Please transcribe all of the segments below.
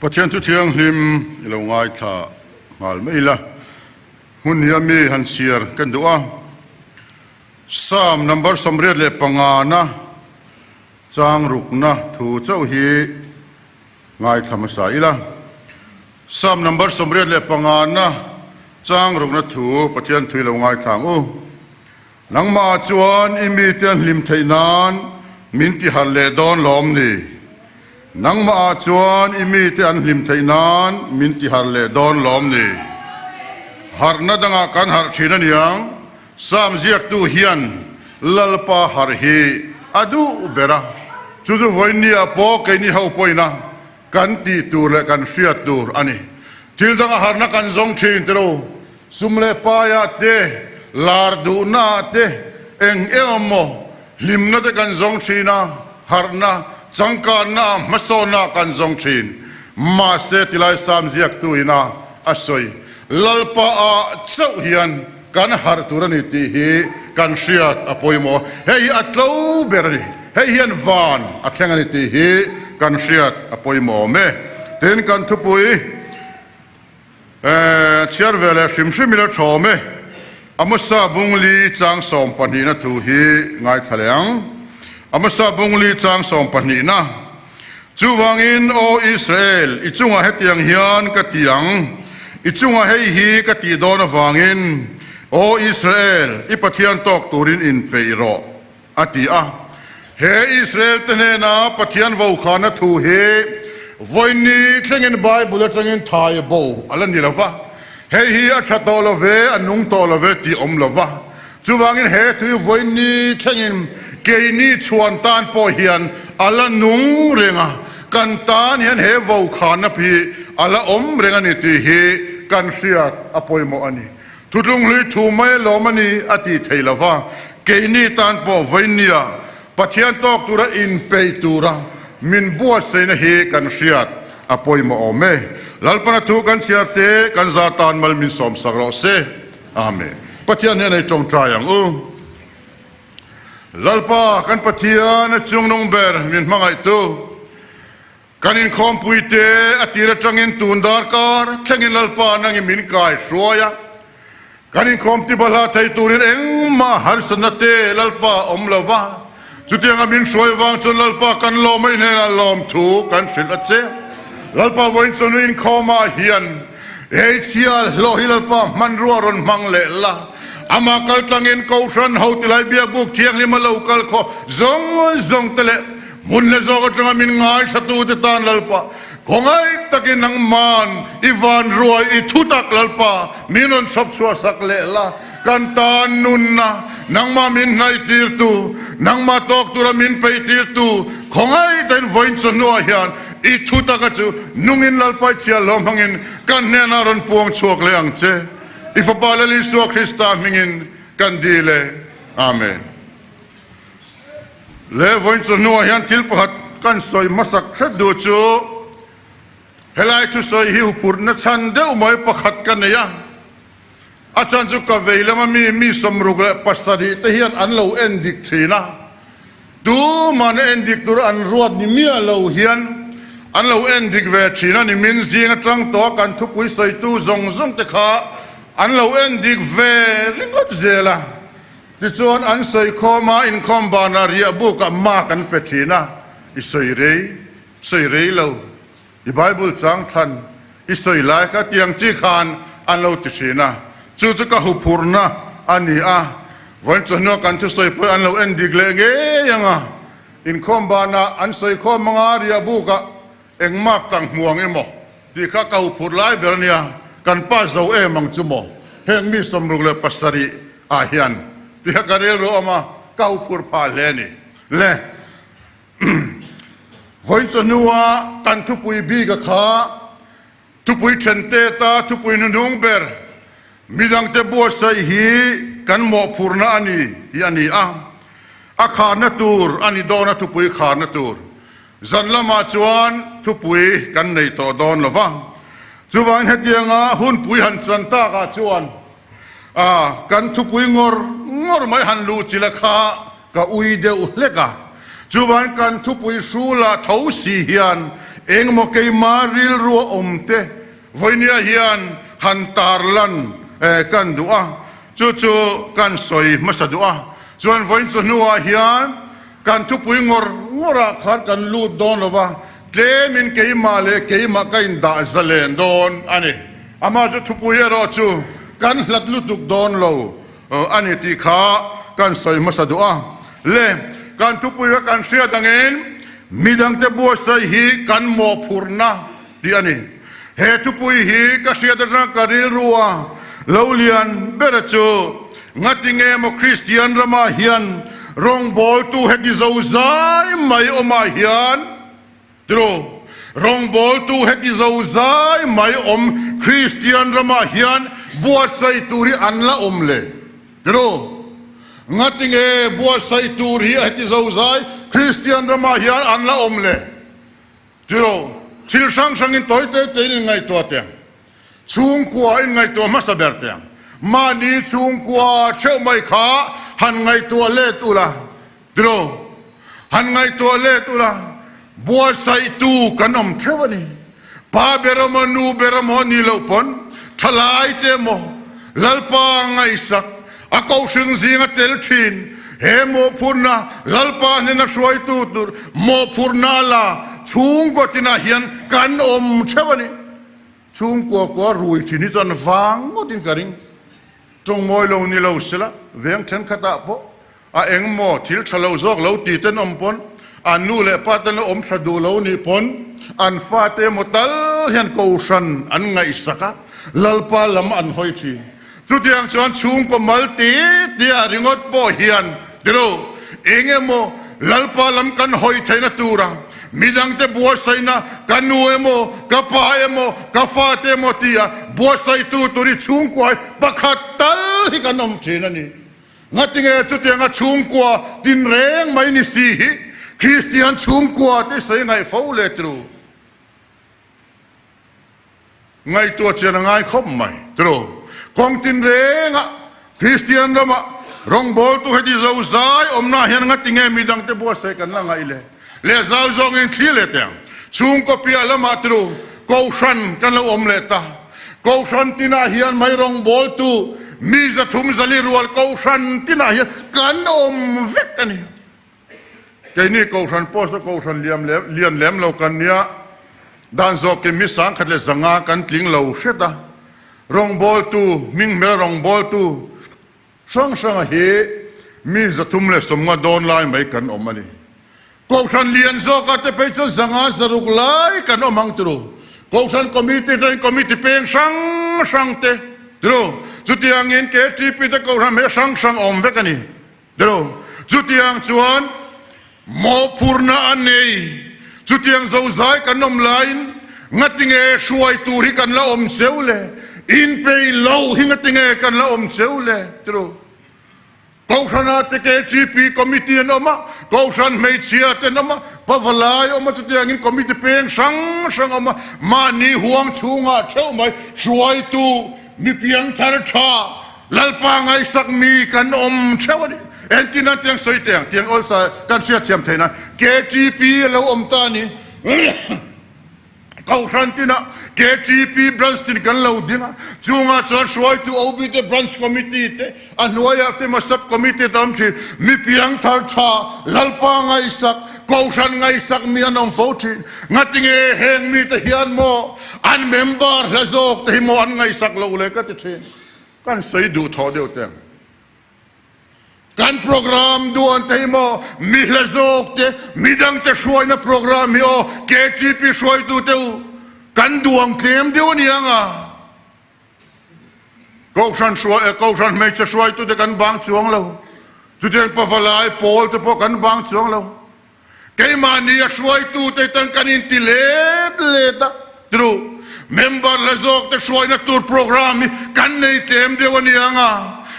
Pathian chu thianghlim i lo ngaithla nghal mai ila, hmun hi a mi han chhiar kan duh a. Psalm number 85 na chang rukna thu chauh hi ngaithla hmasa ila. Psalm number 85 na chang rukna thu Pathian thu i lo ngaithla ang u. Nangmah chuan i mite an hlim theih nan min ti harh leh dawn lawm ni? Nangmah chuan i mite an hlim theih nan min ti harh leh dawn lawm ni? Harhna dangah kan harh thin a niang, Psalm ziaktu hian Lalpa harh hi a duh ber a, chu chu vawinia pawh keini ho pawhin a kan tih tur leh kan hriat tur a ni. Thil danga harhna kan zawng thin tiro, sum leh paiah te, lar duhnaah te, eng eng emaw hlimna te kan zawng thin a, harhna, changkanna, hmasawnna kan zawng thin. Mahse tilai Sam ziaktu ina a sawi, Lalpa ah chauh hian kan harh tur a ni tih hi kan hriat a pawimawh. Hei hi a tlo ber a ni. Hei hian van a thleng a ni tih hi kan hriat a pawimawh awm e. Tin, kan thupui chhiar ve leh hrim hrim ila tha awm e. Amosa Bungli chang sawmpahnihna thu hi ngaithla leh ang. Amosa Bungli chang sawmpahnihna. Chuvangin, Aw Israel, i chungah hetiang hian ka ti ang, i chungah hei hi ka tih dawn avangin, Aw Israel, i Pathian tawk turin inpeih rawh, a ti a. He Israel-te hnena Pathian vokhana thu hi vawiin thlengin Bible atangin thai bo a la ni lo va, hei hi a tha tawh lo ve, a nung tawh lo ve tih awm lo va. Chuvangin he tui vawiin thlengin keini chhuan tan pawh hian a la nung reng a, kan tan hian he vokhana hi a la awm reng a ni tih hi kan hriat a pawimawh a ni. Thutlunghlui thu mai alawm a ni a tih thei lo va, keini tan pawh vawinia Pathian tawk tura inpeih tura min buatsaihna hi kan hriat a pawimawh awm e. Lalpana thu kan chhiar te kan za tan mal min sawmsak rawh se. Amen. Pathian hian ei tawngtai ang u. Lalpa kan Pathian a chungnung ber min hmangaihtu kan inkhawmpui te a tir atangin tun darkar thlengin Lalpa nangin min kai hruai a. Kan inkhawm tibalha thei turin engmah harsatna te Lalpa awm lo va. Chutianga min hruai vang chuan Lalpa kan lawm a i hnenah lawmthu kan hrilh a che. Lalpa vawiin chawhnu inkhawmah hian hei chhia hlawh hi Lalpa hmanrua rawn hmang leh la. Amah kal tlangin Kohhran ho tilai biakbuk thianghlim a lo kal khaw zawng zawng te leh hmun leh zawk atanga min ngaithlatute tan Lalpa khawngaih takin nangman i vanruai i thutak Lalpa min rawn chhawp chhuah sak leh la. Kan tan nunna, nangmah min hnaihtirtu, nangmah tawk tura min peihtirtu, khawngaih takin vawiin chawhnuah hian i thu taka chu nungin Lalpai chhiahhlawh hmangin kan hnenah rawn puang chhuak leh ang che. I Fapa Lal Isua Krista hmingin kan dil e. Amen. Le vawiin chawhnuah hian thil pakhat kan sawi hmasak hret duh chu, helai thusawi hi huphurhna chhan deuh mai pakhat ka nei a. A chan chu ka vei lama mi mi 67 te hian an lo en dik thin a, tuman en dik tur an ruat ni miah lo hian an lo en dik ve thin a ni. Min zing atang tawh a kan thupui sawitu zawng zawng te kha an lo en dik ve ringawt zel a, tichuan an sawi khawm a, inkhawm banah riah bukah mark an pe thin a, i sawi rei, sawi rei lo. I Bible chang thlan i sawi lai kha tiang chi khan an lo ti thin a, chu chu ka huphurhna a ni a. Vawiin chawhnuah kan thusawi pawh an lo en dik leh ngei ang a, inkhawm banah an sawi khawm anga riah bukah engmah kang hmu ang emaw tih kha ka huphurh lai ber a nia, kan pass zo em ang chu maw heng mi 67 ah hian tih kha ka rilru awm a, ka huphurh phah hle a ni le. Vawiin chawhnua kan thupui bika kha thupui thente ta thupui hnuhnung ber midangte buatsaih hi kan mawhphurhna a ni tih a ni a, a kharna tur a ni dawn a thupui kharna tur. Zan lamah chuan thupui kan nei tawh dawn lo va, chuvangin hetianga hunpui han chan takah chuan kan thupui ngawr ngawr mai han luh chila kha Ka ui deuh hlek a, chuvan kan thupui hrula tho si hian Engmaw keima rilrua awm te vawinia hian han tarlan kan duh a, chu chu kan sawi hmasa duh a. Chuan vawiin chu hnuah hian kan thupui ngawr ngawrah khan kan lut dawn lo va, tlemin keimah leh keimah ka indah zalen dawn a ni. Amah chu thupui erawh chu kan hlat lutuk dawn lo a ni tih kha kan sawi hmasa duh a. Le, kan thupui kha kan hriat angin midangte buatsaih hi kan mawhphurhna tih a ni. He thupui hi ka hriat atang ka rilru a lo lian bera chu ngatinge maw Kristian ramah hian rawngbawltu heti zozai mai awmah hian Tiraw, rawngbawltu heti zozai mai awm Kristian ramah hian buatsaih tur hi an la awm le? Tiraw, ngatinge buatsaih tur hi a heti zozai Kristian ramah hian an la awm le? Tiraw, thil hrang hrangin tawi te tein in ngaihtuah teh ang. Chhungkua in ngaihtuah hmasa ber teh ang. Mahni chhungkua theuh mai kha han ngaihtuah let ula. Tiraw, han ngaihtuah let ula, buatsaihtu kan awm theuh a ni. Pa ber emaw nu ber emaw a nih loh pawn thalai te emaw Lalpa ngaihsak a kohhring zinga tel thin he mawhphurhna Lalpa hnena hruaitu tur mawhphurhna la chhungkaw tinah hian kan awm theuh a ni. Chhungkua kua rui thin hi chuan vang ngawtin ka ring. Tawng mawi lo ni lo sela, veng thenkhatah pawh a eng maw thil tha lo zawk lo ti ten awm pawn, an nu leh pa ten a awm tha duh lo nih pawn an fate emaw tal hian kohhran an ngaihsak a, Lalpa lam an hawi thin. Chutiang chuan chhungkaw mal ti tia ringawt pawh hian tiro eng emaw Lalpa lam kan hawi theihna tura midangte buatsaihna ka nu emaw, ka pa emaw, ka fate emaw tia buatsaihtu tur hi chhungkua hi pakhat tal hi kan awm thin a ni. Ngatinge chutianga chhungkua tinreng mai ni si hi Kristian chhungkua te sawi ngaih fo leh tiro. Ngaihtuah chian a ngai khawp mai tiraw. Kawng tinrengah Kristian ramah rawngbawltu heti zo zai awmna hian ngatinge midangte buatsaih kan la ngaih le? Leh zau zawngin thlir leh teh ang. Chhungkaw piah lamah tiraw Kohhran kan lo awm leh ta. Kohhran tinah hian mai rawngbawltu mi 300 zali rual Kohhran tinah hian kan awm vek a ni. Keini Kohhran post a Kohhran liam lem lian lem lo kan nia, dan zawkin mi 1100 kan tling lo hret a, rawngbawltu, hminghmel rawngbawltu hrang hranga hi mi 350 dawn lai mai kan awm a ni. Kohhran lian zawka te phei chuan 500 600 lai kan awm ang turu. Kohhran committee atangin committee peng hrang hrang te turu. Chutiangin KTP te Kohhran hmel hrang hrang awm vek a ni. Tiraw? Chutiang chuan mawhphurhna a nei. Chutiang zozai kan awm laiin ngatinge hruai tur hi kan la awm cheu le? Inpeih loh hi ngatinge kan la awm cheu le? Tiraw? Kohhrana te KTP committee an awm a, Kohhran hmeichhia te an awm a, Pavalai awm a, chutiangin committee peng hrang hrang awm a, mahni huang chhungah theuh mai hruaitu mi piangthar tha Lalpa ngaihsak mi kan awm theuh a ni. Entin an tiang sawi teh ang tiang awlsa kan hriatthiam theih nan KTP a lo awm ta a ni. Kohhran tinah KTP branch tin kan lo ding a, chungah chuan hruaitu OB te branch committee te a hnuaiah te emaw sub committee te awm thin. Mi piangthar tha Lalpa ngaihsak, Kohhran ngaihsak mi an awm fo thin. Ngatinge heng mite hian maw an member hla zawk te hi maw an ngaihsak lo le ka ti thin. Kan sawi duh thawh deuh teh ang. Kan program duan te hi maw mi hla zawk te, midang te hruaina program hi aw KTP hruaitu te u kan duang tlem deuh a ni ang a. Kohhran hruai eh kohhran hmeichhe hruaitu te kan bang chuang lo. Chutiang pavalai pawl te pawh kan bang chuang lo. Keimahni a hruaitute tan kan inti let let a, tiru member la zawkte hruaina tur program hi kan nei tlem deuh a ni ang a,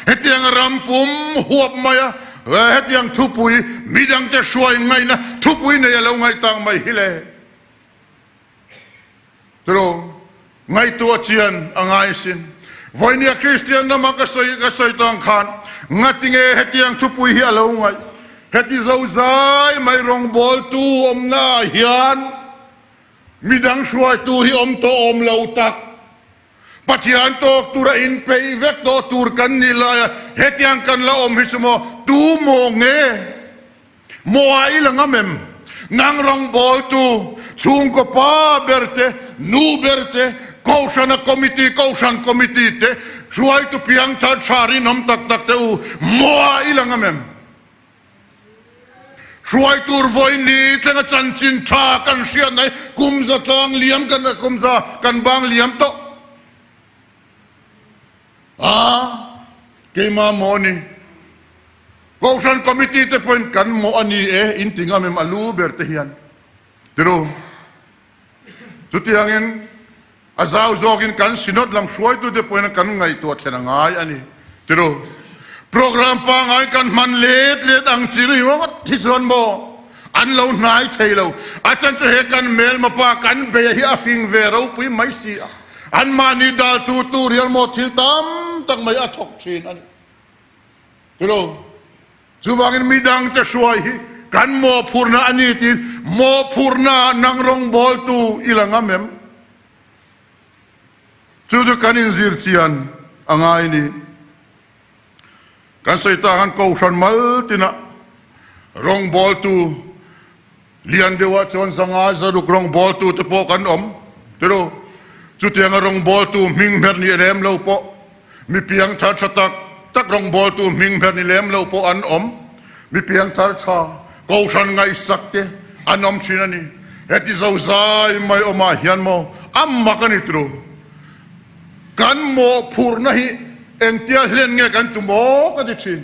hetiang ram pum huap mai a, hetiang thupui midangte hruai ngaihna thupui nei a lo ngaihtak mai hi le. Tiraw, ngaihtuah chian a ngai asin. Vawinia Kristian lama ka sawi ka sawi tawh ang khan ngatinge hetiang thupui hi a lo ngaih? Heti zozai mai rawngbawltu awmnaah hian. Midang hruaitu hi awm tawh awm lo tak, Pathian tawk tura inpeih vek tawh tur kan nih laia hetiang kan la awm hi chu maw tu maw nge maw ah i la ngam em? Nang rawngbawltu, chhungkaw pa ber te, nu ber te, kohhrana committee, kohhran committee te, hruaitu piangthar tha rinawm tak tak te u, maw ah i la ngam em? Hruai tur vawi ni thlenga chanchin tha kan hriat na hi kum za tlang liam kan kum za kan bang liam tawh a, keimah maw ni Kohhran Committee te pawhin kan mawh a ni e in ti ngam em a lu ber te hian tiru chutiangin A zau zawkin kan Synod lam hruaitute pawhin kan ngaihtuah thlen a ngai a ni. Tiru, programme pangngai kan hman let let ang chi ringawt hi chuan maw an lo hnai thei lo. A chan chu he kan hmelma pa kan beia hi a fing ve ropui mai si a, anmahni daltu tur hian maw thil tam tak mai a thawk thin a ni. Tiru. Chuvangin midangte hruai hi kan mawhphurhna a ni tiin mawhphurhna nang rawngbawltu i la ngam em? Chu chu kan inzir chian a ngai ni. Kan sawi tak khan Kohhran mal tinah rawngbawltu Lian deuhah chuan zanga zaruk rawngbawltu te pawh kan awm tiru. Chutianga rawngbawltu hming hmer ni lem lo pawh, mi piangthar tha tak tak rawngbawltu hming hmer ni lem lo pawh an awm. Mi piangthar tha, kohhran ngaihsak te an awm thin a ni. Heti zozai mai awmah hian maw a mak a ni tiru. Kan mawhphurhna hi engtia hlen nge kan tum aw ka ti thin.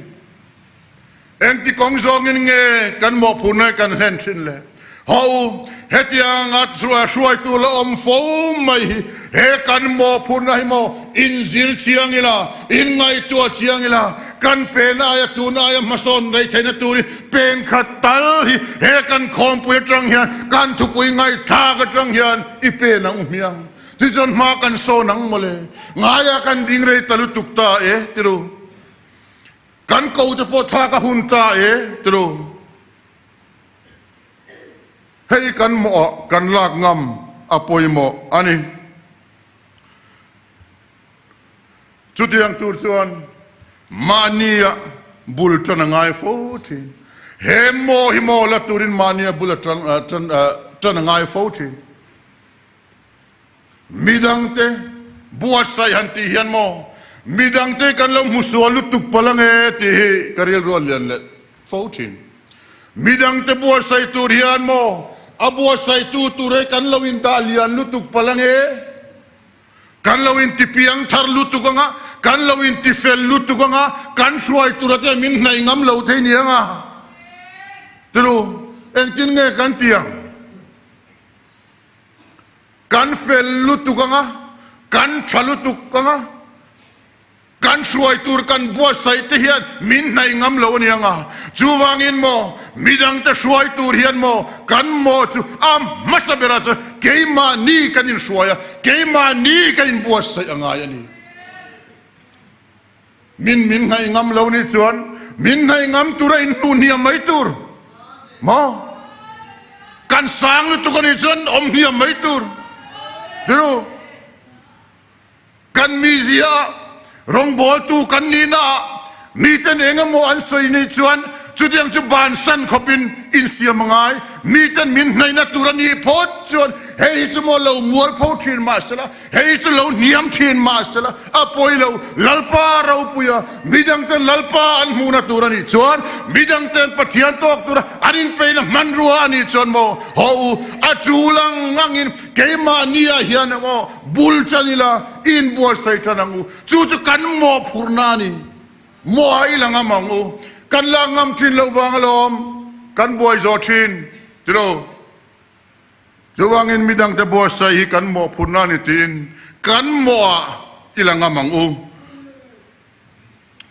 Engti kawng zawngin nge kan mawhphurhna hi kan hlen thin le? Ho, hetianga hruaitu la awm fo mai hi he kan mawhphurhna hi maw inzir chiang ila, inngaihtuah chiang ila, kan pen aia tun aia hmasawn rei theihna turin pen khat tal hi he kan khawmpui atang hian, kan thupui ngaihthlak atang hian i pen ang u hmiang. Tichuan hma kan sawn ang mawle. Ngaia kan ding rei ta lutuk ta e, tiru. Kan ko te pawh thlak a hun ta e tilo. Hei kan mawh ah kan lak ngam a pawimawh a ni. Chutiang tur chuan mahni ah bul tan a ngai fo thin. He maw hi maw la turin mahni ah bul a tan a ngai fo thin. Midangte buatsaih han tih hian maw midangte kan lo hmu sual lutuk palh ange tih hi ka rilru a lian leh fo thin. Midangte buatsaih tur hian maw a buatsaihtu tur hi kan lo indah lian lutuk palh ange, kan lo intipiang thar lutuk anga, kan lo intifel lutuk anga, kan hruai tura te min hnaih ngam lo thei ni anga tiru engtin nge kan ti ang? Kan fel lutuk anga, kan tha lutuk anga, kan hruai tur kan buatsaih te hian min hnaih ngam lo a ni anga. Chuvangin maw, midangte hruai tur hian maw, kan maw chu a hmasa berah chuan keimahni kan inhruai a, keimahni kan inbuatsaih a ngai a ni. Min min hnaih ngam lo nih chuan min hnaih ngam tur a inhnuh hniam mai tur maw? Kan sang lutuk a nih chuan awm hniam mai tur tiru. Kan mizia ah rawngbawltu kan nihna ah miten eng emaw an sawi nih chuan chutiang chu bansan khawpin insiam a ngai. Miten min hnaihna tur a nih phawt chuan hei hi chu maw lo mualpho thin mahsela Hei chu lo hniam thin mah sela a pawi lo, Lalpa ropuia midangten Lalpa an hmuhna tur a nih chuan, midangten Pathian tawk tura an inpeihna hmanrua a nih chuan maw, haw u, a tul ang angin keimahniah hian emaw bul tan ila i inbuatsaih tan ang u, chu chu kan mawhphurhna a ni. Maw a i la ngam ang u, kan lak ngam thin loh vang alawm kan buai zawh thin, tilo. Chuvangin midangte buatsaih hi kan mawhphurhna a ni tiin kan mawhah i la ngam ang u.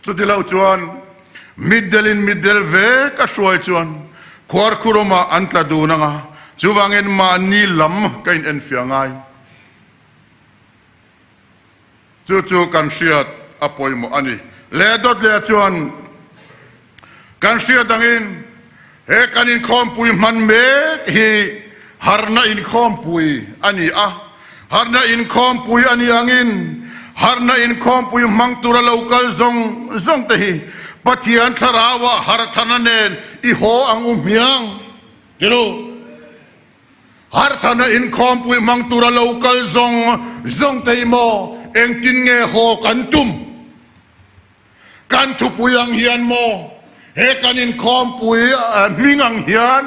Chutilo chuan mitdelin mitdel vek a hruai chuan khuarkhurawmah an tla dun ang a, chuvangin mahni lam ka inenfiah ngai. Chu chu kan hriat a pawimawh a ni. Leh dawt leh chuan kan hriat angin he kan inkhawmpui hman mek hi Harhna inkhawmpui a ni a, harhna inkhawmpui a ni angin harhna inkhawmpui hmang tura lo kal zawng zawng te hi Pathian thlarauah harhthana nen i haw ang u hmiang ti lo. Harhthana inkhawmpui hmang tura lo kal zawng zawng te hi maw engtin nge haw kan tum? Kan thupui ang hian maw he kan inkhawmpui hming ang hian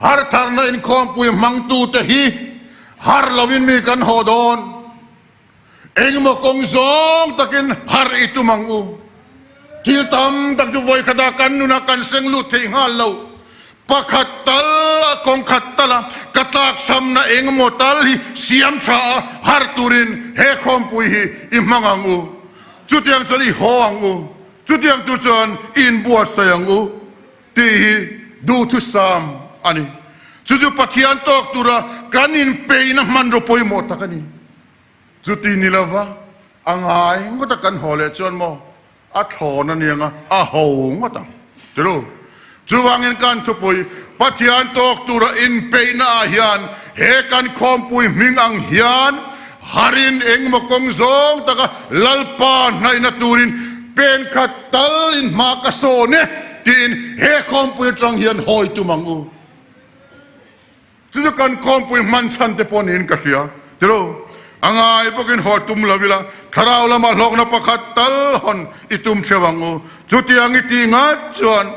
hartharna inkhawmpui hmangtute hi har lovin mi kan haw dawn? Engemaw kawng zawng takin har i tum ang u. Thil tam tak chu vawikhatah kan nunah kan seng lut thei nghal lo. Pakhat tal a kawng khat tal a, ka tlakchhamna engemaw tal hi siam tha a har turin he khawmpui hi i hmang ang u. Chutiang chuan i haw ang u, chutiang tur chuan i inbuatsaih ang u tih hi duhthusam a ni. Chu chu Pathian tawk tura kan inpeihna hmanraw pawimawh tak a ni. Chuti ni lova a ngai ngawt a kan haw leh chuan maw a thlawn a niang a, a ho ngawt ang. Tiru, chuvangin kan thupui Pathian tawk tura inpeihna ah hian he kan khawmpui hming ang hian harin engmaw kawng zawng taka Lalpa hnaihna turin pen khat tal in hma ka sawn e tiin he khawmpui atang hian hawi tum ang u. Chu chu kan khawmpui hman chhan te pawh niin ka hria. Tilo, a ngai bawkin haw tum lo ila, thlarau lama hlawkna pakhat tal hawn i tum theuh ang u. Chutiang i tih ngat chuan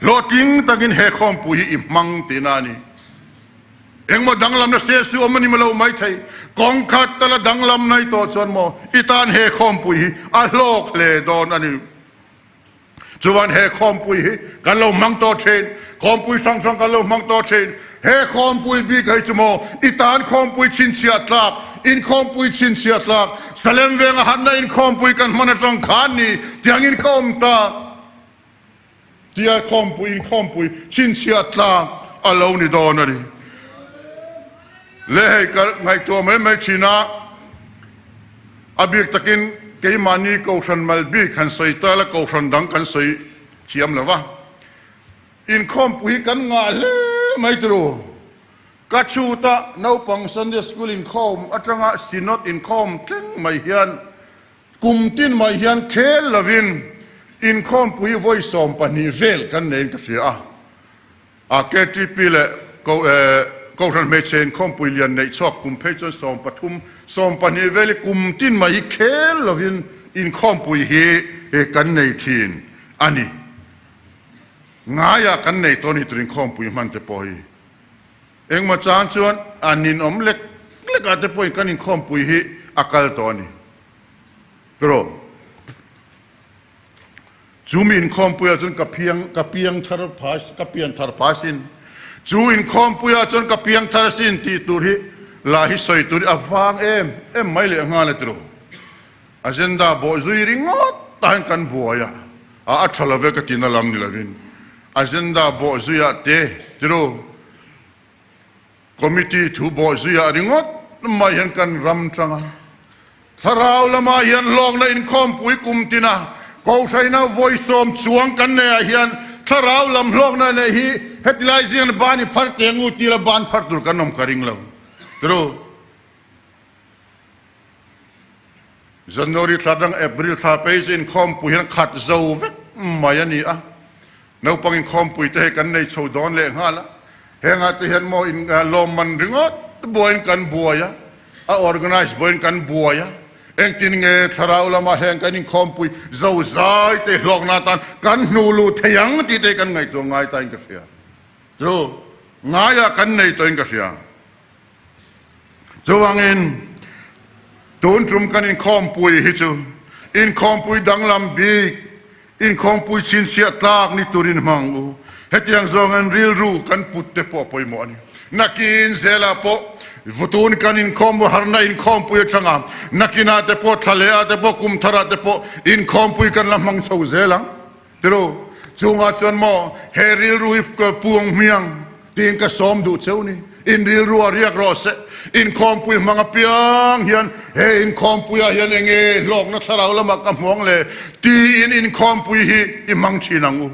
hlawhtling takin he khawmpui hi i hmang tihna a ni. Engmaw danglamna hria su awm a ni lo mai thei. Kawng khat tala danglam nai tawh chuan maw i tan he khawmpui hi a hlawk hle dawn a ni. Chuan he khawmpui hi kan lo hmang tawh thin, khawmpui hrang hrang kan lo hmang tawh thin. He khawmpui bik hei chu maw i tan khawmpui chhinchhiah tlak, inkhawmpui chhinchhiah tlak, Salem venga hanna inkhawmpui kan hman atang khan ni tiangin ka awm ta tia khawmpui inkhawmpui chhinchhiah tlak a lo ni dawn a ni. Le hei ka ngaihtuah mai mai thin a. A bik takin keimahni Kohhran mal bik han sawi ta la, Kohhran dang kan sawi thiam lo va. Inkhawmpui hi kan ngah hle mai turu. Ka chhuta naupang Sunday School inkhawm atanga Synod inkhawm thleng mai hian kum tin mai hian khel lovin inkhawmpui vawi 12 vel kan neiin ka hria a. A KTP leh Kohhran Hmeichhe Inkhawmpui lian neih chhuak kum phei chuan 13, 12 vel hi kum tin mai hi khel lovin inkhawmpui hi kan nei thin a ni. Ngaiah kan nei tawh a ni tur inkhawmpui hman te pawh hi. Engmaw chang chuan a ninawm lek lekah te pawhin kan inkhawmpui hi a kal tawh a ni. Tiraw? Chu mi inkhawmpuiah chuan ka phiang ka piang thar pha ka pian thar pha asin. Chu inkhawmpuiah chuan ka piang thar asin tih tur hi la hi sawi tur hi a vang em em mai leh nghal a tiro. Agenda bawh zui ringawt tah hian kan buai a, a a tha lo ve ka tina lam ni lovin agenda bawh zuiah te tiro. Committee thu bawh zuiah ringawt mai hian kan ram tang a, thlarau lamah hian hlawkna inkhawmpui kum tina Kohhraina vawi 10 chuang kan neihah hian thlarau lam hlawkna neih hi heti lai zingan ban i phar teh ang u tila ban phar tur kan awm ka ring lo. Tru. January thla dang April thla phei chu inkhawmpui hian khat zo vek mai a ni a. Naupang inkhawmpui te hei kan nei chho dawn leh nghal a, hengah te hian maw in lawmman ringawt buaiin kan buai a, a organise buaiin kan buai a, engtin nge thlarau lamah heng kan inkhawmpui zo zai te hlawkna atan kan hnu luh thei ang tih te hi kan ngaihtuah ngai ta in ka hria. Chu ngaiah kan nei tawhin ka hria. Chuvangin tun tum kan inkhawmpui hi chu inkhawmpui danglam bik, inkhawmpui chhinchhiah tlak ni turin hmang u. Hetiang zawngin rilru kan put te pawh a pawimawh a ni. Nakin zelah pawh vutun kan inkhawm harna inkhawmpui atanga nakinah te pawh thla leh ah te pawh kum tharah te pawh inkhawmpui kan la hmang chho zel ang. Tiru, chungah chuan maw he rilru hi puang hmiang tiin ka sawm duh cheu ni. In rilru a riak rawh se. Inkhawmpui hmang apiang hian he inkhawmpuiah hian eng nge hlawkna thlarau lamah ka hmuang le tiin inkhawmpui hi i hmang thin ang u.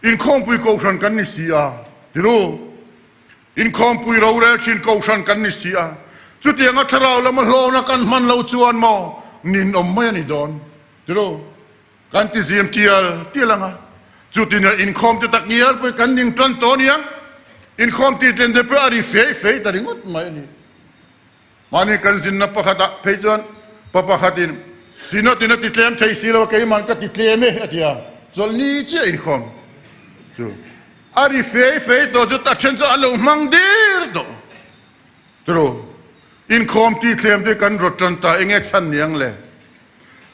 Inkhawmpui kohhran kan ni si a, tiru. Inkhawmpui rorel thin kohhran kan ni si a, chutianga thlarau lama hlawhna kan hman lo chuan maw ninawm mai a ni dawn tilo? Kan ti zim tial tial ang a, chutin inkhawm te tak ngial pawh kan ning tan tawh a nia, inkhawm tih tlen te pawh a ri fei fei ta ringawt mai a ni. Mahni kan zinna pakhatah phei chuan pa pakhatin Synod-in a ti tlem thei si lo a, keiman ka ti tlem e a ti a, chawlhni chiah inkhawm chu a ri fei fei tawh chu a then chu an lo hmang dir tawh. Turu, inkhawm ti tlem te kan rawt tan ta, enge chhan niang le?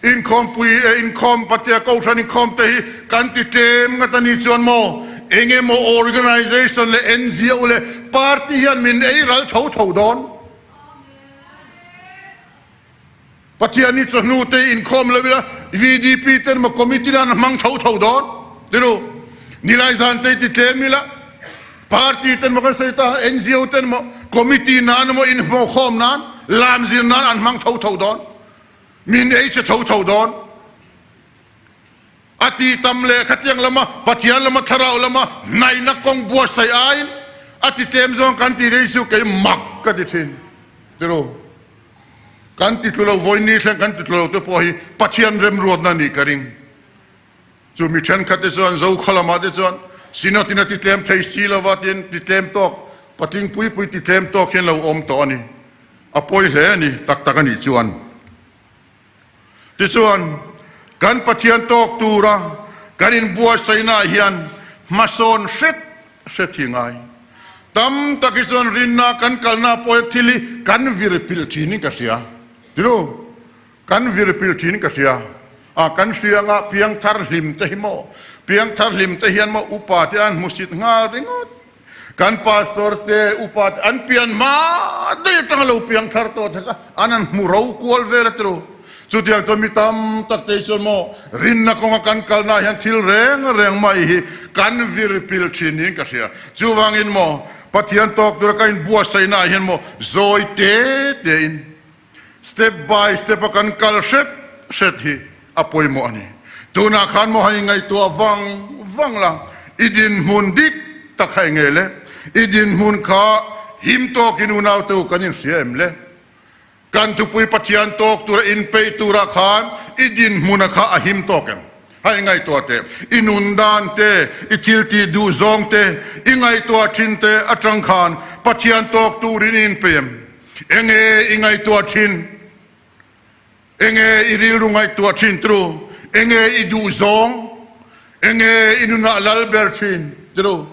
Inkhawmpui e inkhawm patea kohhran inkhawm te hi kan ti tlem ngat a nih chuan maw eng emaw organisation leh NGO leh party hian min ei ral tho tho dawn. Pathian hi chawhnu te inkhawm lo ila VDP ten emaw committee nan an hmang tho tho dawn ti ru. Nilai zan te hi ti tlem ila party ten emaw kan sawi ta NGO ten emaw committee nan emaw inhmuhkhawm nan lam zir nan an hmang tho tho dawn. Min ei che tho tho dawn. A ti tam leh khatiang lama Pathian lama thlarau lama hnaihna kawng buatsaih aiin a ti tlem zawng kan ti dei chu kei mak ka ti thin. Tiru, kan ti tlu lo vawiin ni thleng kan ti tlu lo te pawh hi Pathian remruatna a nih ka ring. Chu mi thenkhat te chuan Zokhaw lamah te chuan Synod in a ti tlem thei si lova tiin ti tlem tawk, patling pui pui ti tlem tawk hian lo awm tawh a ni. A pawi hle a ni tak tak a nih chuan. Tichuan, kan Pathian tawk tura kan inbuatsaihnaah hian hmasawn hret hret hi ngai. Tam tak hi chuan rinna kan kalna pawh hian thil hi kan vir pilh thinin ka hria. Tiru? Kan vir pilh thin ka hria a, kan hria anga piangthar hlim te hi maw, piangthar hlim te hian maw upa te an hmusit nghal ringawt. Kan pastor te, upa te an pian hma daih atanga lo piangthar tawh te kha an han hmu ro kual vel a tilo. Chutiang chuan mi tam tak te hi chuan maw rinna kawnga kan kalna hian thil reng reng mai hi kan vir pilh thin niin ka hria. Chuvangin maw Pathian tawk tura ka inbuatsaihna ah hian maw zawi te tein Step by step a kan kal hret hret hi a pawimawh a ni. Tunah khan maw han ingaihtuah vang vang la, i dinhmun dik tak kha eng nge le? I dinhmun kha him tawkin unaute u kan inhria em le? Kan thupui Pathian tawk tura inpeih turah khan i dinhmuna kha a him tawk em? Han ingaihtuah teh, i nun dan te, i thil tih duh zawng te, i ngaihtuah thin te atang khan Pathian tawk turin i inpeih em? Enge i ngaihtuah thin? Enge i rilru ngaihtuah thin tru? Enge i duh zawng? Enge i nunah lal ber thin tru?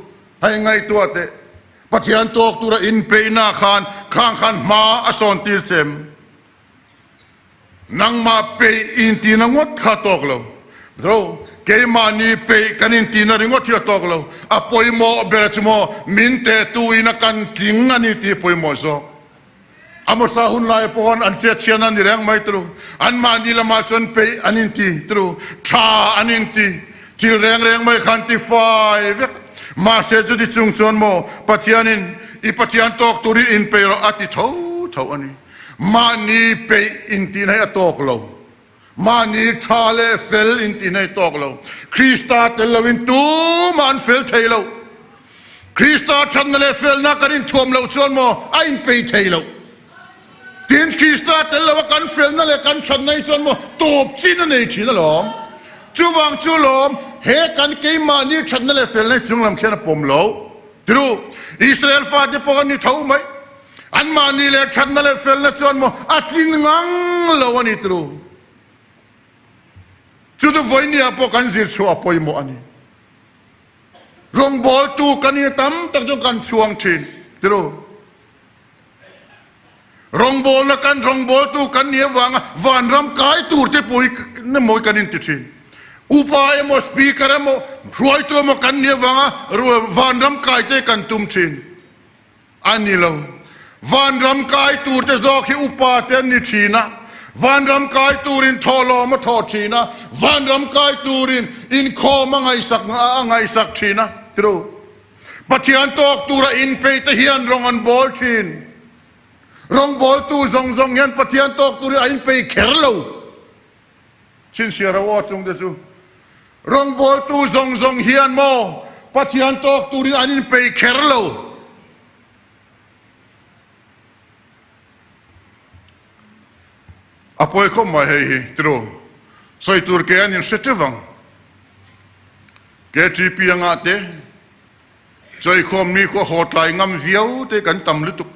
Hei ngaihtuah teh. Pathian tawk tura inpeihna khan khang khan hma a sawn tir che em? Nangmah peih i intina ngawt kha a tawk lo. Ro, keimahni peih kan intina ringawt hi a tawk lo. A pawimawh ber chu maw min tehtuin a kan tling a ni tih pawimawh zawk. Amosa hun lai pawh an chetchhian a ni reng mai turu. Anmahni lamah chuan peih an inti turu, tha an inti. Thil reng reng mai khan ti fai vek. Mahse chuti chung chuan maw Pathianin i Pathian tawk turin inpeih rawh a ti tho tho a ni. Mahni peih intihna hi a tawk lo. Mahni tha leh fel intihna hi tawk lo. Krista tel loin tumah an fel thei lo. Krista thatna leh felna kan inthuam loh chuan maw a inpei thei lo. Tin, Krista tel loa kan felna leh kan thatna hi chuan maw tawp chin a nei thin alawm. Chuvang chu lawm, he kan keimahni thatna leh felna hi chunglam khian a pawm lo. Tiru, Israel fate pawh an ni tho mai. Anmahni leh thatna leh felna chuan maw a tlin ngang lo a ni tru. Chu chu vawinia pawh kan zir chhuah a pawimawh a ni. Rawngbawltu kan in tam tak chuan kan chhuang thin tru. Rawngbawlna kan rawngbawltu kan nih avanga vanram kai tur te pawh hi mawi kan inti thin. Upa emaw speaker emaw hruaitu emaw kan nih avanga vanram kai te kan tum thin. A ni lo. Vanram kai turte zawk hi upa te an ni thin a, vanram kai turin thawhlawm a thawh thin a, vanram kai turin inkhawm a ngaihsak a ngaihsak thin a. True. Pathian tawk tura inpeih te hian rawng an bawl thin. Rawngbawltu zawng zawng hian Pathian tawk turin a inpeih kher lo. Chhinchhiah ro aw chung te chu rawngbawltu zawng zawng hian maw Pathian tawk turin an inpeih kher lo. A pawi khawp mai hei hi tiraw? Sawi tur ke an inhre teuh ang. KTP anga te, Chawihkhawm ni khua haw tlai ngam viau te kan tam lutuk.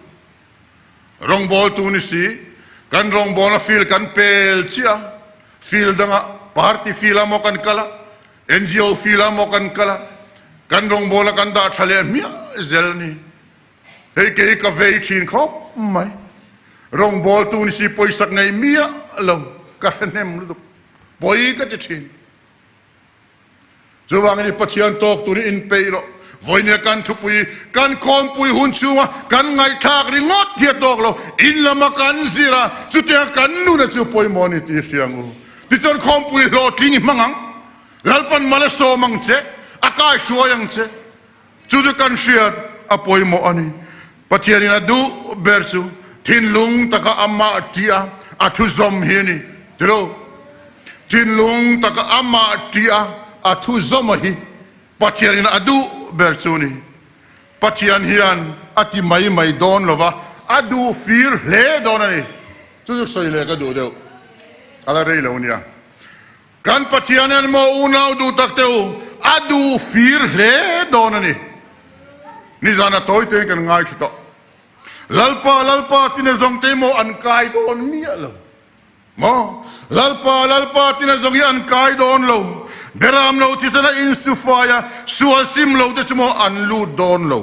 Rawngbawltu ni si, kan rawngbawlna field kan pel chiah a, field dangah party field ah maw kan kal a, NGO field ah maw kan kal a, kan rawngbawlna kan dah tha leh hmiah zel a ni. Hei kei ka vei thin khawp mai. Rawngbawltu ni si pawisak nei miah lo ka hre hnem lutuk. Pawi ka ti thin. Chuvangin i Pathian tawk turin inpeih rawh. Vawinia kan thupui, kan khawmpui hun chhunga kan ngaihthlak ringawt hi a tawk lo. In lama kan zir a, chutianga kan nuna chu pawimawh a ni tih i hria ang u. Tichuan khawmpui hlawhtling i hmang ang. Lalpan mal a sawm ang che, a kaihruai ang che. Chu chu kan hriat a pawimawh a ni. Pathianin a duh ber chu thinlung taka amah ṭih a, a thu zawm hi a ni. Tilo, thinlung taka amah ṭih a, a thu zawm a hi Pathianin a duh ber chu a ni. Pathian hian a ti mai mai dawn lo va, a duh fir hle dawn a ni. Chu chu sawi leh ka duh deuh, a la rei lo nia. Kan Pathian hian maw unau duh tak te u, a duh fir hle dawn a ni. Nizan a tawi tein kan ngaithla tawh. Lalpa, Lalpa tina zawng te maw an kai dawn miah lo. Maw? Lalpa, Lalpa tina zawng hi an kai dawn lo. Beram lo thisena insufai a, sual sim lo te chu maw an lut dawn lo.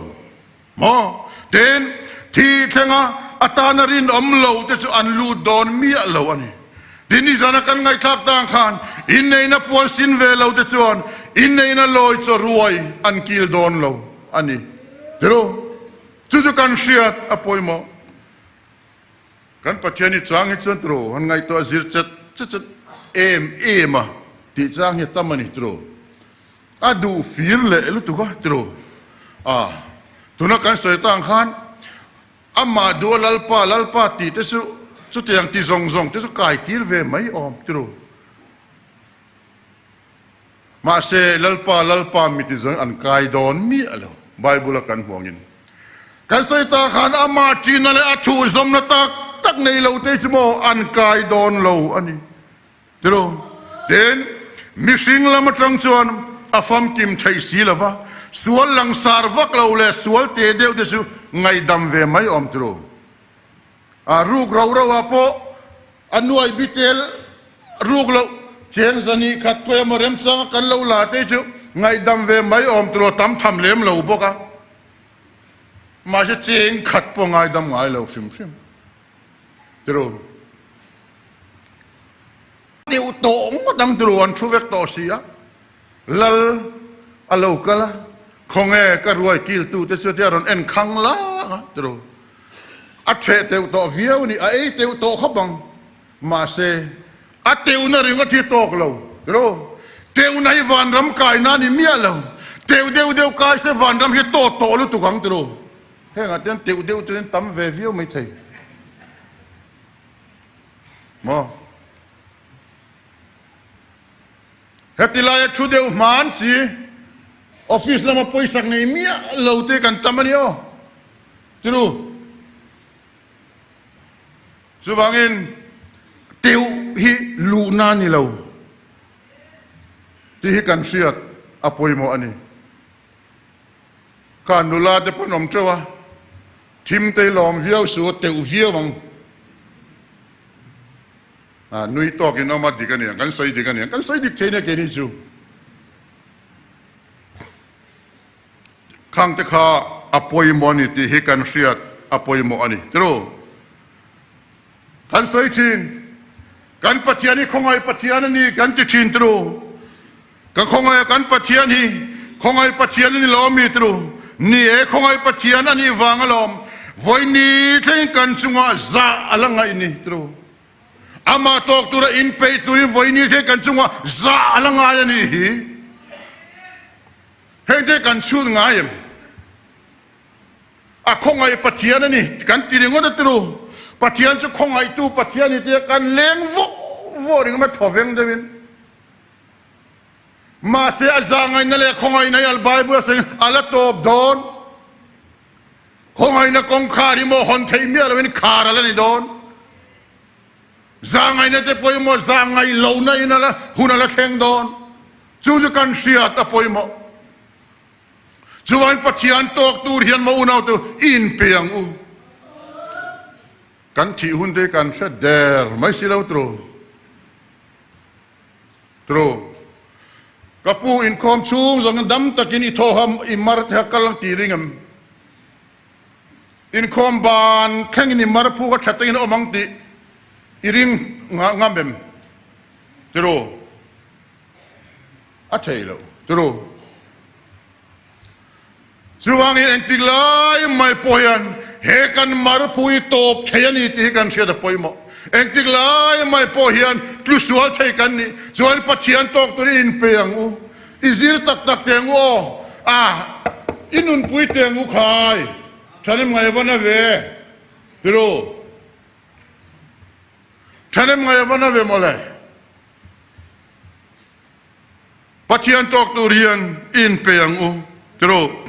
Maw? Tin, thi thlenga atana rinawm lo te chu an lut dawn miah lo a ni. Tin, nizana kan ngaihthlak tang khan inneihna puan sin ve lo te chuan inneihna lawi chaw ruai an kil dawn lo a ni. Tiru, chu chu kan hriat a pawimawh. Kan Pathian i chang hi chuan tiraw han ngaihtuah zir chet chet chet em em a tih chang hi a tam a ni tiraw. A duh fir leh lutuk a tiraw. A tuna kan sawi tang khan amah duh a Lalpa Lalpa tih te chu chutiang ti zawng zawng te chu kai tir ve mai awm tiraw. Mahse, Lalpa, Lalpa mi ti zawng an kai dawn miah lo, Bible a kan hmuangin. Kan sawi ta khan amah ṭihna leh a thu zawmna tak tak nei lo te chu maw an kai dawn lo a ni. Tilo? Tin, mihring lam aṭang chuan a famkim theih si lo va, sual langsar vak lo leh sual te deuh te chu ngaihdam ve mai awm tilo? A ruk ro ro ah pawh a nuai bitel ruk loh cheng zahnih khat khawi emaw remchanga kan lo la te chu ngaihdam ve mai awm tur a tam tham lem lo bawk a, mahse cheng khat pawh ngaidam ngai lo hrim hrim tiraw. Deuh tawh ngawt ang tiraw an thu vek tawh si a, Lal a lo kal a, khawnge ka ruai kiltu te chu tia rawn en khang lang a tiraw. A ṭheh teuh tawh viau a ni, a ei teuh tawh khawp ang. Mahse, a teuhna ringawt hi a tawk lo tiraw. Teuhna hi vanram kaina a ni miah lo. Teuh deuh deuh kai se vanram hi a tawt tawh lutuk ang tiraw. Hengah te hian teuh deuh chuan tam ve viau mai thei maw. Heti laia thu deuh hman chi office lama pawisak nei miah lo te kan tam a ni aw. Tiru. Chuvangin teuh hi luhna a ni lo tih hi kan hriat a pawimawh a ni. Kha nula te pawn awm teuh a, thim te hi lawm viau suh a teuh viau ang. A nui tawkin awm a dik a niang, kan sawi dik a niang, kan sawi dik thei nia keini chu. Khang te kha a pawimawh a ni tih hi kan hriat a pawimawh a ni. Tiru, kan sawi thin, kan Pathian hi khawngaih Pathian a ni kan ti thin tiru. Ka khawngaih a kan Pathian hi khawngaih Pathian a ni lo ami tiru. Ni e, khawngaih Pathian a nih vang alawm vawi ni thlengin kan chungah zah a la ngaih ni tiru. Amah tawk tura inpeih turin vawi ni thlengin kan chungah zah a la ngai a nih hi. Heng te kan chhut ngai em? A khawngaih Pathian a ni kan ti ringawt a tiru. Pathian chu khawngaihtu Pathian ni tia kan leng vawh vawh ringawt mai thawveng deuhin. Mahse a zahngaihna leh khawngaihna hi al Bible a sawiin a la tawp dawn. Khawngaihna kawngkhar hi maw hawn theih miah loin khar a la ni dawn. Zahngaihna te pawimawh, zahngaih lohna in a la hun a la thleng dawn. Chu chu kan hriat a pawimawh. Chuan Pathian tawk tur hian maw unau te i inpe ang u. Kan thih hun te hi kan hre der mai si lo tru. Tru. Ka pu inkhawm chhung zawngin dam takin i thawha i mar te kha kal ang tih ring em? Inkhawm ban thlengin i mar phu kha tha takin a awm ang tih i ring ngam em? Tru. A thei lo turu. Chuvangin engtik lai mai pawh hian he kan marphu hi tawp thei a ni tih hi kan hriat a pawimawh. Engtik lai mai pawh hian tlu sual thei kan nih chuan Pathian tawk tur i inpe ang u, i zir tak tak teh ang u aw, a i nunpui teh ang u khai, Thahnem ngaihvan a ve turu. Thahnem ngaihvan a ve mawle. Pathian tawk tur hian i inpe ang u tiro.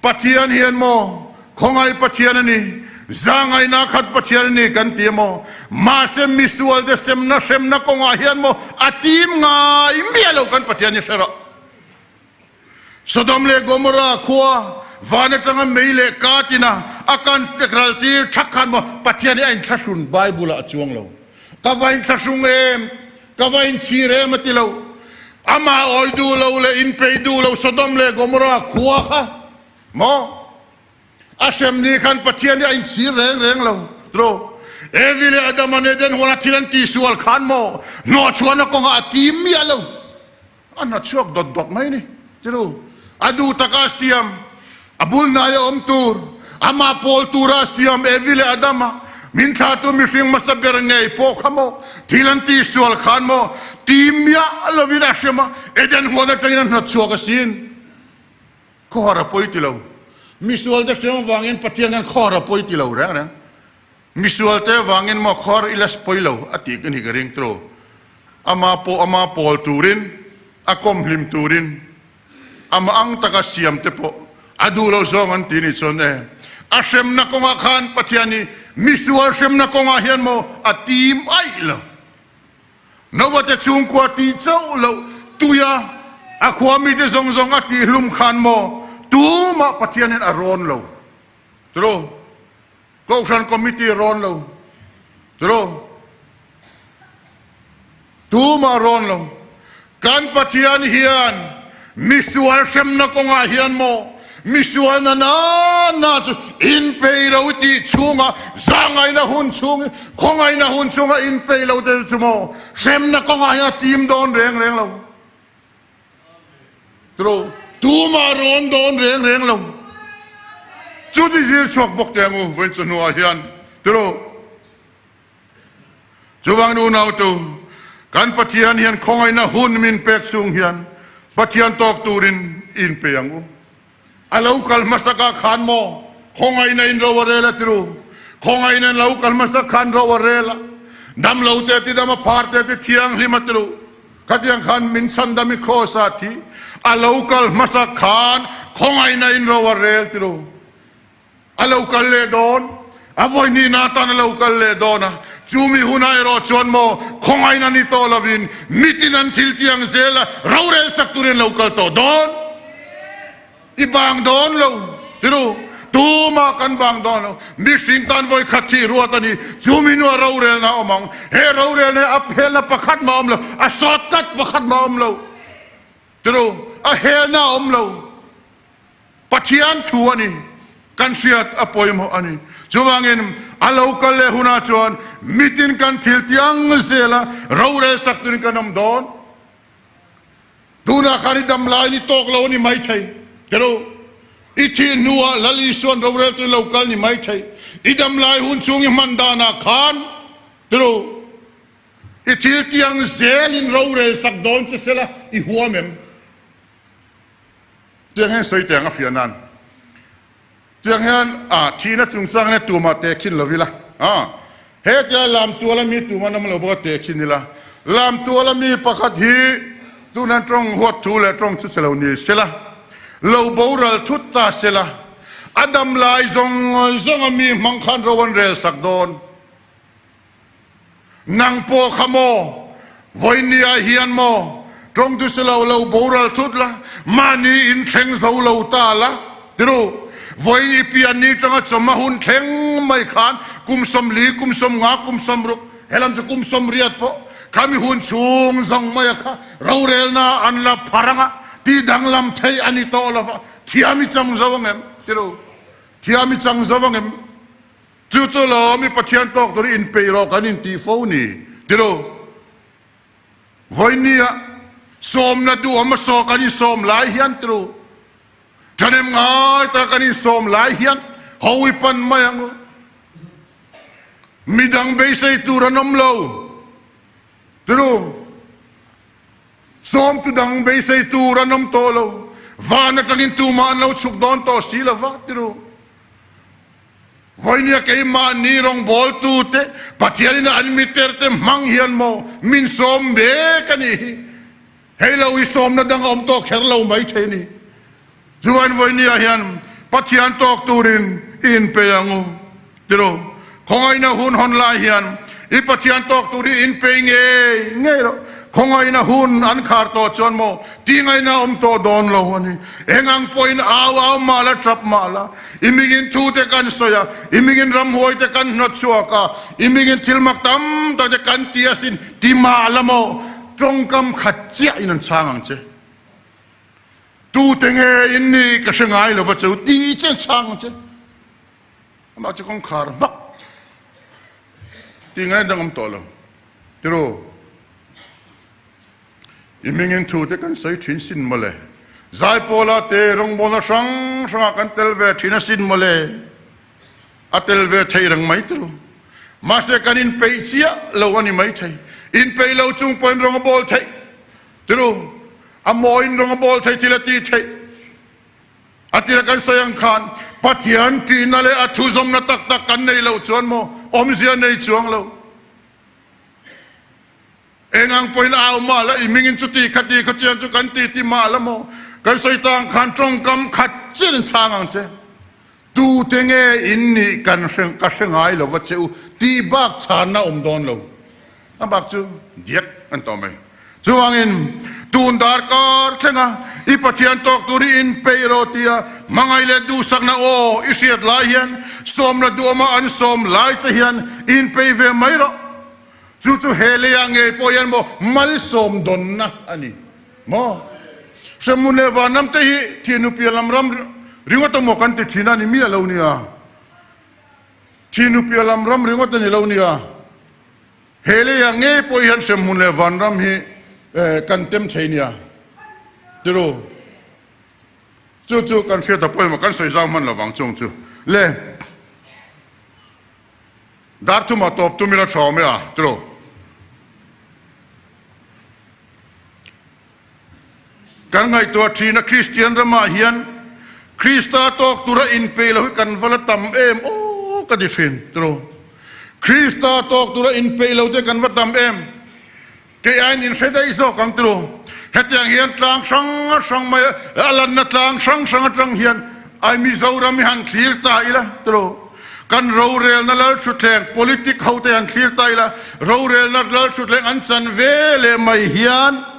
Pathian hian maw khawngaih Pathian a ni, zahngaihna khat Pathian a ni kan ti maw? Mahse misual te semna hremna kawngah hian maw a tim ngai miah lo kan Pathian hi hre rawh. Sodom leh Gomorrah khua van atanga mei leh ka tina a kan ral tir thak khan maw Pathian hi a inthlahrun Bible ah a chuang lo. Ka va inthlahrung em, ka va inchhir em a ti lo. Amah awi duh lo leh inpeih duh lo Sodom leh Gomorrah khua kha maw a hrem ni khan Pathian hi a inchhir reng reng lo. Tro. Evi leh Adama nen Eden huana thil an tihsual khan maw hnawhchhuahna kawngah a tim miah lo. A hna chhuak dawt dawt mai ni tiru. A duh taka a siam, a bul hnaia awm tur, amah pawl tura a siam Evi leh Adama min thlahtu mihring hmasa ber ngei pawh kha maw thil an tihsual khan maw ti miah lovin a hrem a, Eden huan atangin a hna chhuak asin. Khawhar a pawi ti lo. Misualte hrem avangin Pathian hian khawhar a pawi ti lo reng reng. Misualte avangin maw khawr i la pawi lo a tih ka ni ka ring tawh. Ama pawh ama pawl turin, a kawm hlim turin, ama ang taka siam te pawh a duh lo zawng an ti ni chuan e. A hremna kawngah khan Pathian hi misual hremna kawngah hian maw a tim aih lo. Noah te chhungkua tih chauh loh tuia a khua mite zawng zawng a tihhlum khan maw tumah Pathian hian a rawn lo. Tiraw? Kohhran committee rawn lo tiraw? Tumah rawn lo. Kan Pathian hian misual hremna kawngah hian maw misual na na na chu inpei lo tih chhunga zahngaihna hun chhung khawngaihna hun chhunga inpei lo te chu maw hremna kawngah hian a tim dawn reng reng lo. Tiraw? Tumah rawn dawn reng reng lo. Chu chu zir chhuak bawk teh ang u vawiin chu hnuah hian. Tiraw? Chuvangin unautu, kan Pathian hian khawngaihna hun min pek chhung hian Pathian tawk turin i inpe ang u. A lo kal hmasakah khan maw khawngaihna in ro a rel a tiru? Khawngaihna in lo kal hmasak khan ro a rel a, dam lo te ti dam a, phar te ti thianghlim a tiru? Khatiang khan min chhandam i Kraws ah thi a lo kal hmasak khan khawngaihna in ro a rel tiru? A lo kal leh dawn, a vawihnihna atan a lo kal leh dawn a, chumi hunah erawh chuan maw khawngaihna ni tawh lovin mitin an thil tiang zela rorel sak turin an lo kal tawh dawn. I bang dawn lo tiru, tumah kan bang dawn lo, mihring tan vawikhat thih ruat a ni, chumi hnuah rorelna a awm ang, he rorelna hi a phelna pakhat mah a awm lo, a shortcut pakhat mah a awm lo tiru, a helna a awm lo. Pathian thu a ni, kan hriat a pawimawh a ni. Chuvangin a lo kal leh hunah chuan mitin kan thil tiang zela rorel sak turin kan awm dawn. Tunah khan i dam lai ni tawk lo a ni maithei, tiro. I thih hnuah Lal Isuan rorel turin lo kal ni maithei. I dam lai hun chhung i hman danah khan, tiro, i thil tiang zelin rorel sak dawn che sela i huam em? Tiang hian sawi teh ang a fiah nan. Tiang hian a thihna chungchang hian tumah teh khin lo ila. A hetia lam tuala mi tumah an awm lo bawk a teh khin ila. Lam tuala mi pakhat hi tunan tawng huat thu leh tawng chu che lo ni sela, lo boral thut ta sela, a dam lai zawng zawng a mi hmang khan ro an rel sak dawn. Nang pawh kha maw, vawinia hian maw, tawngtu si lo lo boral thut la, mahni in thleng zo lo ta la, ti ru. Vawiin i pian ni tanga chawma hun thleng mai khan kum 40, kum 50, kum 60, helam chu kum 80 pawh khami hun chhung zawng maia kha rorelna an la phar anga ti danglam thei a ni tawh lo va, thiam i chang zo angem? Ti ru. Thiam i chang zo angem? Chu chu lawm i Pathian tawk tur i inpeih rawh kan intih fo ni ti lo. Vawinia sawmna duhawm a saw kan insawm lai hian ti lo. Ṭhahnem ngai taka kan insawm lai hian ho i pan mai ang u. Midang beisei tur an awm lo ti lo. Sawmtu dang beisei tur an awm tawh lo. Van aṭangin tumah an lo chhuk dawn tawh si lo va ti lo. Vawinia keimahni rawngbawltute Pathianin an miterte hmang hian maw min sawm mek a nih hi. Hei lo i sawmna dang a awm tawh kher lo mai thei ni. Chuan vawinia hian Pathian tawk turin i inpe ang u. Tiro, khawngaihna hun hawn lai hian i Pathian tawk tur hi inpei ngei ngei loh. Khawngaihna hun an khar tawh chuan maw tingaihna awm tawh dawn lo a ni. Eng ang pawhin au au mah la, tap mah la, i mingin thu te kan sawi a, i mingin ramhuai te kan hnawt chhuak a, i mingin thil mak tam tak te kan ti asin ti mah la maw tawngkam khat chiahin an chhang ang che. Tute nge in nih ka hre ngai lo va cheu ti che an chhang ang che. Amah chu kawngkhar hmak ti ngai dang awm tawh lo. Tiru, i hmingin thu te kan sawi thin sin mawle. Zaipawla te rawngbawlna hrang hrangah kan tel ve thin asin mawle. A tel ve thei reng mai tiru. Mahse kan inpeih chiah lo a ni mai thei. Inpeih lo chung pawhin rawng a bawl theih. Tiru, a mawiin rawng a bawl thei thil a ti theih. A tira kan sawi ang khan Pathian ṭihna leh a thuzawmna tak tak kan neih loh chuan maw awmzia nei chuang lo. Eng ang pawhin au mah la, i mingin chuti khati khatiang chu kan ti ti mah la maw kan sawi ta ang khan ṭawngkam khat chian in chhang ang che. Tute nge in nih kan hre ka hre ngai lo va che u tih bak chhanna awm dawn lo. A bak chu diak an tawh mai. Chuvangin tun darkar thlenga i Pathian tawk tur hi inpeih rawh tia hmangaih leh duhsakna aw i hriat lai hian sawmna duhawma an sawm lai che hian inpeih ve mai rawh. Chu chu he leiah ngei pawh hian maw malsawm dawnna a ni maw? Hremhmun leh vanram te hi thihnupian lam ram ringawt emaw kan ti thin a ni miah lo nia. Thihnupian lam ram ringawt a ni lo nia. He leiah ngei pawh hian hremhmun leh vanram hi kan tem thei nia tiru. Chu chu kan hriat a pawimawh kan sawi zau hman lovang chung chu le. Dar thuma tawp tum ila tha awm e a tiru. Kan ngaihtuah thin a Kristian ramah hian Krista tawk tura inpeih lo hi kan va la tam em aw ka ti thin tiraw. Krista tawk tura inpeih lo te kan va tam em? Kei aiin in hre daih zawk ang tiraw. Hetiang hian tlang hrang hrang mai a lanna tlang hrang hrang atang hian ai Mizoram hi han thlir ta ila tiraw. Kan rorelna lalthutthleng politic ho te han thlir ta ila rorelna lalthutthleng an chan ve leh mai hian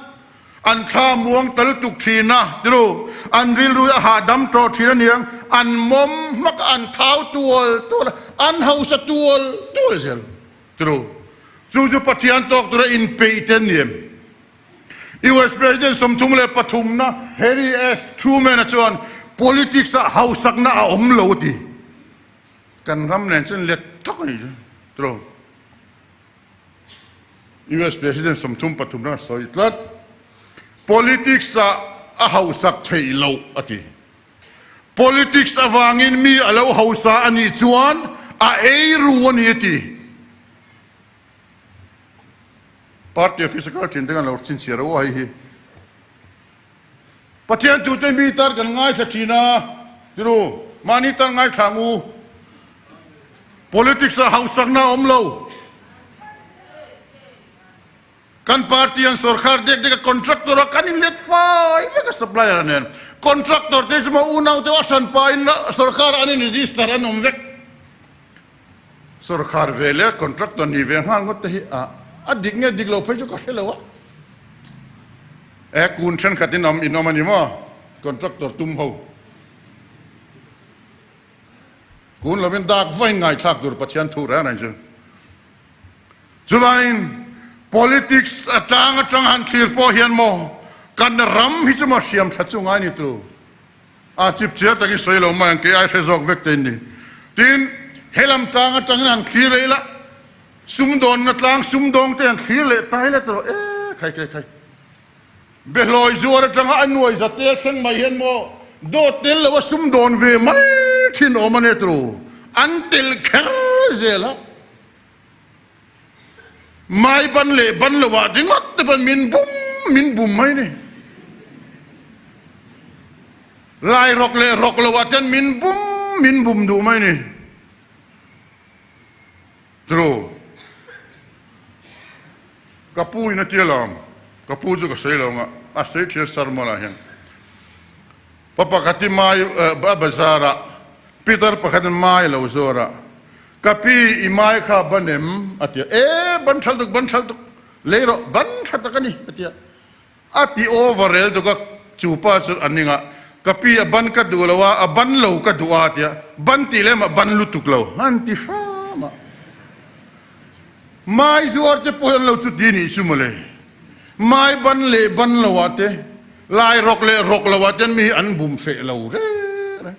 An thla muang ta lutuk thin a, tiru, an rilru a hahdam tawh thin a niang, an mawm hmak a, an thau tual tual a, an hausa tual tual zel, tiru. Chu chu Pathian tawk tura inpeih te an ni em? US President 33 na Harry S. Truman-a chuan politics-ah hausakna a awm lo a ti. Kan ram nen chuan let thak a ni chu, tiru. US President 33 na sawi tlat. Politics ah a hausak theih loh a ti. Politics avangin mi a lo hausa a nih chuan a ei ru a ni a ti. Party office a kal thin te kan lo chhinchhiah reuh a hei hi. Pathian tute mi tar kan ngaithla thin a, tiru, mahni tan ngaithla ang u. Politics ah hausakna a awm lo. Kan party an sorkar dek dek a contractor a kan inlet fai vek a supplier a nen. Contractor te chu maw unau te a hranpa in sorkar an in register an awm vek. Sawrkhar ve leh contractor ni ve nghal ngawt te hi a a dik nge dik lo phei chu ka hre lo a. E kun thenkhat in awm in awm a ni maw contractor tum ho. Kun lovin dak vain ngaithlak tur Pathian thu reng reng chu. Chuvangin politics atang atang han thlir pawh hian maw kan ram hi chu maw hriam tha chu ngai ni tu. A chip chiar takin sawi lo mai ang kei ai hre zawk vek te in ni. Tin, he lam tlang atangin han thlir leh ila, sumdawnna tlang sumdawng te han thlir leh ta ila tawh e khai khai khai. Behlawi zuar atanga a nuai za tel thleng mai hian maw dawt tel lo a sumdawn ve mai thin awm a nia turu. An tel kher zel a. Mai ban leh ban lo ah ringawt te pawn min bum min bum mai ni. Lai rawk leh rawk lo ah ten min bum min bum duh mai ni. True. Ka pu in a tia lo ang. Ka pu chu ka sawi lo ang a, a sawi thin a sermon ah hian. Pa pakhat hi mai a bazar ah Peter pakhat in mai a lo zuar a, Ka pi i mai kha ban em? a ti a, E ban thal tuk, ban thal tuk, lei rawh, ban tha tak a ni a ti a. A ti over rel tuk a, chu pa chu a ning a, Ka pi a ban ka duh lo a, a ban lo ka duh a a ti a, Ban tih lem ah ban lutuk lo an ti hram a. Mai zuar te pawh hi an lo chuti nih chu mawle. Mai ban leh ban lo ah te, lai rawk leh rawk lo ah ten mi hi an bum hreh lo reng reng.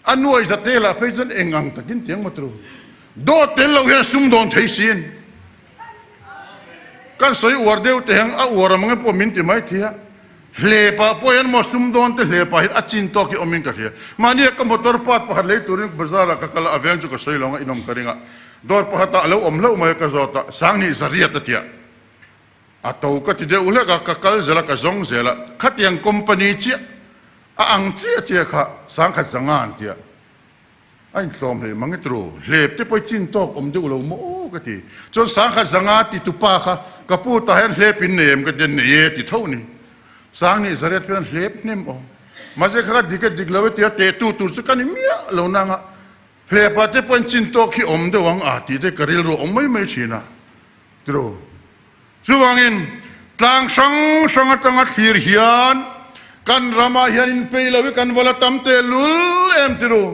A nuai za tel ah phei chuan eng ang takin tiang maw tru. Dawt tel lo hian a sum dawn thei sin. Kan sawi uar deuh te hian a uar ang pawh min ti mai thei a. Hlep ah pawh hian maw sum dawn te hlep ah hian a chin tawk hi awm in ka hria. Mahni a ka motor part pakhat lei turin bazar ah ka kal a, a veng chu ka sawi lo ang a inawm ka ring a. Dawr pakhat ah a lo awm hlauh mai a ka zawt a, Sanghnih zariat a tia. A to ka ti deuh hlek a, ka kal zel a, ka zawng zel a, khatiang company chiah a ang chiah chiah kha sangkhat zanga an tia. A intlawm hle mang i tru, hlep te pawh i chin tawk awm deuh lo maw aw ka ti. Chuan sangkhat zanga ti tupa kha ka pu tah hian hlep in nei em ka ti a, nei e ti tho ni. Sanghnih zariat pawh hian hlep hnem aw. Mahse kha kha dik e dik lo e tia tehtu tur chu ka ni miah lo nang a, hlepa te pawh in chin tawk hi awm deuh ang a tih te ka rilru a awm mai mai thin a tru. Chuvangin, tlang hrang hrang atanga thlir hian kan ramah hian inpei lo hi kan vala tam tehlul em ti ru.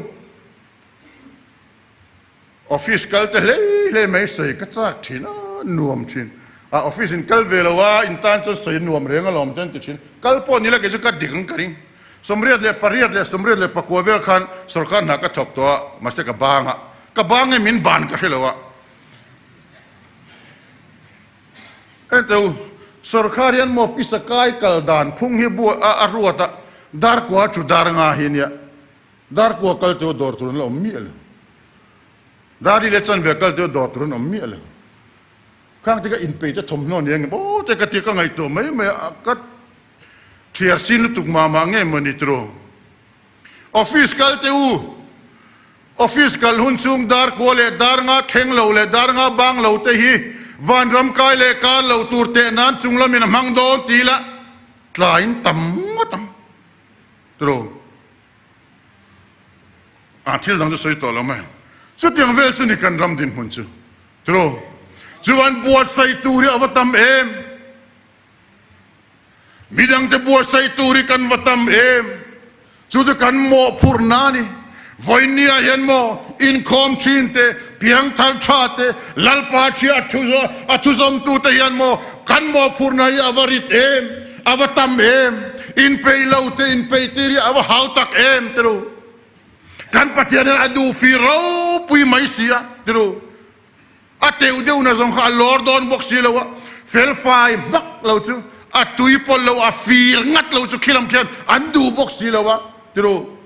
Office kal te hlei hlei mai sawi ka chak thin a, nuam thin. A office in kal ve lo a, in tan chuan sawi nuam reng alawm te an ti thin. Kal pawh ni la kei chu ka dik ang ka ring. 88 leh 89 vel khan sorkar hna ka thawk tawh a, mahse ka bang a, ka bang nge min ban ka hre lo a. Enteu, sorkar hian maw pisa kai kal dan phung hi bu a a ruat a, darkua thu dar nga hi nia, darkua kal teu dawr tur an la awm miah lo. Dari leh chanve kal teu dawr tur an awm miah lo. Khang te ka inpei te thawmhnaw nia nge maw te ka tia ka ngaihtuah mai mai a, ka thiar sin lutuk mah mah nge maw ni tiraw. Office kal teh u. Office kal hun chung dar kua leh dar nga thleng lo leh dar nga bang lo te hi vanram kai leh kar lo tur teh nan chung lamin a hmang dawn ti ila tlaiin tam ngawt ang tiraw. A thil dang chu sawi tawh lo mai ang. Chutiang vel chu ni kan ram dinhmun chu tiraw. Chuan buatsaih tur hi a va tam em. Midangte buatsaih tur hi kan va tam em? Chu chu kan mawhphurhna a ni. Vawinia hian maw inkhawm thin te, piangthar tha te, Lalpa thia a thuzawmtute hian maw kan mawhphurhna hi a va rit em? A va tam em? Inpeih lo te inpeihtir hi a va hau tak em? Ti ru. Kan Pathian hian a duh fir ropui mai si a, ti ru. A teuh deuhna zawng kha a lawr dawn bawk si lo a, felfai hmak lo chu, a tui pawlh lo, a fir ngat lo chu khilam khian an duh bawk si lo a, tiru.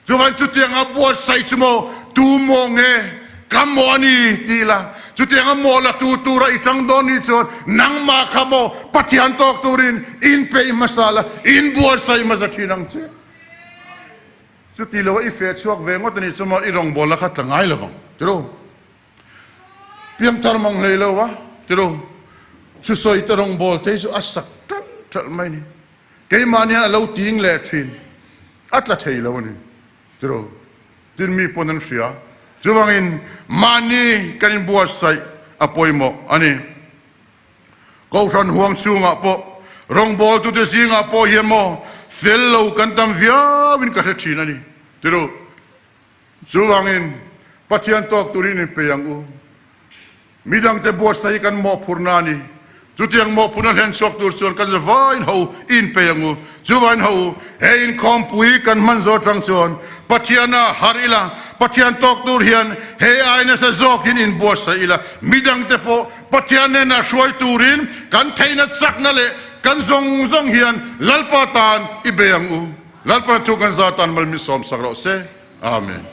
Chuvan chutiang a buatsaih chu maw, tu maw nge, ka maw a ni ti la, chutiang a maw la tu tura i tang dawn nih chuan nangmah kha maw Pathian tawk turin inpeih hmasa la, inbuatsaih hmasa thin ang che. Chuti lo a i feh chhuak ve ngawt a nih chu maw i rawngbawlna kha tla ngai lovang, tiru. Piangthar mang hlei lo a tiro thusawi te rawngbawl te hi chu a sak ṭalh ṭalh mai a ni. Keimahni hian a lo ting leh ṭhin, a tla thei lo a ni tiro. Tin mi pawn an hria. Chuvangin mahni kan inbuatsaih a pawimawh a ni. Kohhran huang chhungah pawh, rawngbawltute zingah pawh hian maw fel lo kan tam viauin ka hre thin a ni. Tiru, chuvangin Pathian tawk turin inpei ang u. Midangte buatsaih hi kan mawhphurhna a ni. Chutiang mawhphurhna hlen chhuak tur chuan kan zavain ho i inpei ang u. Chuvain ho u, he inkhawmpui kan hman zawh atang chuan Pathiana harh ila, Pathian tawk tur hian he ai nasa zawkin inbuatsaih ila, midangte pawh Pathian nena hruai turin kan theihna chakna leh kan zawng zawng hian Lalpa tan i bei ang u. Lalpa thu kan zar tan mal min sawmsak rawh se. Amen.